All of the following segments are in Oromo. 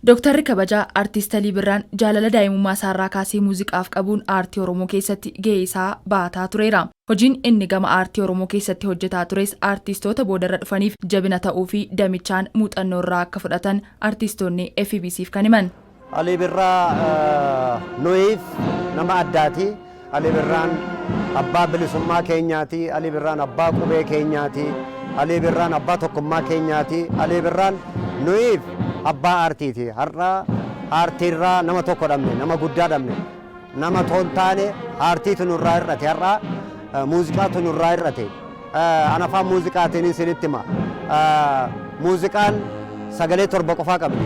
Dooktarri kabajaa Artiist Alii Birraan jaalala daa'imummaa isaarraa kaasee muuziqaaf qabuun aartii Oromoo keessatti gahee isaa baataa tureera. Hojiin inni gama aartii Oromoo keessatti hojjetaa tures aartistoota boodarra dhufaniif jabina ta'uu fi damichaan muuxannoo irraa akka fudhatan aartistoonni FBCf kan himan. Alii Birraa nuyiif nama addaati. Alii Birraan abbaa bilisummaa keenyaati. Alii Birraan abbaa qubee keenyaati. Alii Birraan abbaa tokkummaa keenyaati. Alii Birraan nuyiif abbaa aartiiti. Har'a aartiirraa nama tokko dhabne, nama guddaa dhabne. Nama toon taane aartiitu nurraa hir'ate, har'a muuziqaatu nurraa hir'ate. An afaan muuziqaatiin isinitti hima. Muuziqaan sagalee torba qofaa qabdi.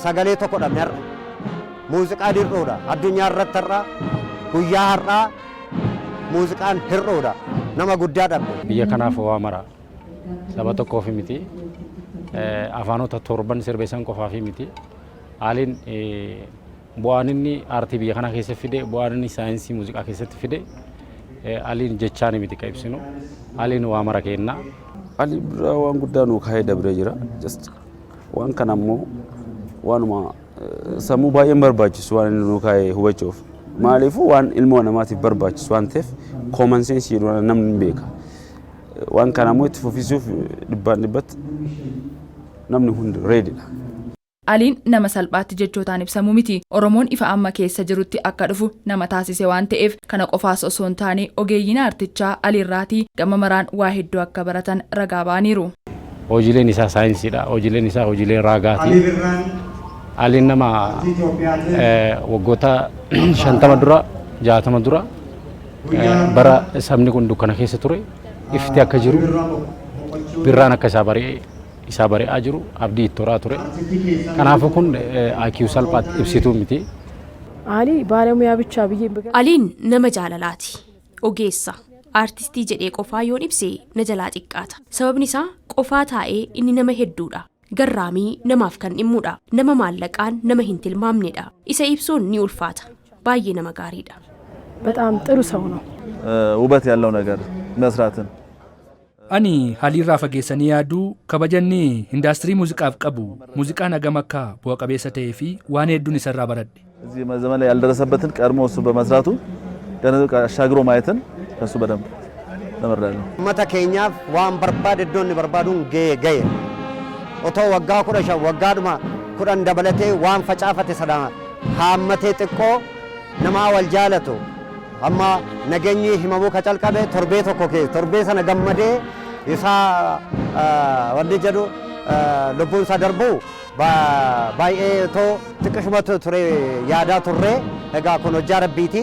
Sagalee tokko dhabne har'a. Muuziqaan hir'uudha. Addunyaa irratti har'a, guyyaa har'aa muuziqaan hir'uudha. Nama guddaa dhabne. Biyya kanaaf waa mara, saba tokkoof miti, afaanota torban sirbe san qofaaf miti. Aliin bu'aan inni aartii biyya kanaa keessatti fide, bu'aan inni saayinsii muuziqaa keessatti fide, Aliin jechaan miti ka ibsinu. Aliin waa mara kenna. Ali Birraa waan guddaa nuu kaa'ee dabree jira. Just waan kana ammoo waanuma sammuu baay'een barbaachisu waan inni nuu kaa'ee hubachuuf. Maaliifuu waan ilmoo namaatiif barbaachisu waan ta'eef, common sense jedhu namni hin beeka. Waan kana ammoo itti fufisuuf dhibbaan dhibbatti namni hundi ready dha. Aliin nama salphaatti jechootaan ibsamuu miti. Oromoon ifa amma keessa jirutti akka dhufu nama taasise waan ta'eef, kana qofaas osoo hin taane ogeeyyiin aartichaa Aliirraatii gama maraan waa hedduu akka baratan ragaa ba'aniiru. Hojiileen isaa saayinsiidha. Hojiileen isaa hojiilee raagaati. Aliin nama waggoota 50 dura, 60 dura, bara sabni kun dukkana keessa ture, ifti akka jiru, birraan akka isaa bari'ee isaa bari'aa jiru abdii itti horaa ture. Kanaafuu kun IQ salphaatti ibsituu miti. አሊ ባለሙያ ብቻ ብዬ Aliin nama jaalalaati. Ogeessa. Aartistii jedhee qofaa yoon ibse na jalaa xiqqaata. Sababni isaa qofaa taa'ee inni nama hedduudha. Garraamii namaaf kan dhimmuudha. Nama maallaqaan nama hin tilmaamnedha. Isa ibsuun ni ulfaata. Baay'ee nama gaariidha. በጣም ጥሩ ሰው ነው። ውበት ያለው ነገር መስራትን Ani Aliirraa fageessanii yaaduu, kabajanni indaastirii muuziqaaf qabu, muuziqaan hagam akka bu'a qabeessa ta'ee fi waan hedduun isarraa baradhe. እዚህ ዘመን ላይ ያልደረሰበትን ቀድሞ እሱ በመስራቱ አሻግሮ ማየትን ከሱ በደንብ ተምሬያለሁ። Uummata keenyaaf waan barbaade iddoo inni barbaaduun ga'e ga'e. Otoo waggaa 15, waggaadhuma 10 dabalatee waan facaafate sana haammatee xiqqoo namaa wal jaalatu, amma nageenyi himamuu ka calqabe torbee tokko keessa, torbee sana gammadee isaa wanni jedhu lubbuun isaa darbu baay'ee otoo xiqqishumatu ture yaadaa turre. Egaa kun hojjaa rabbiiti.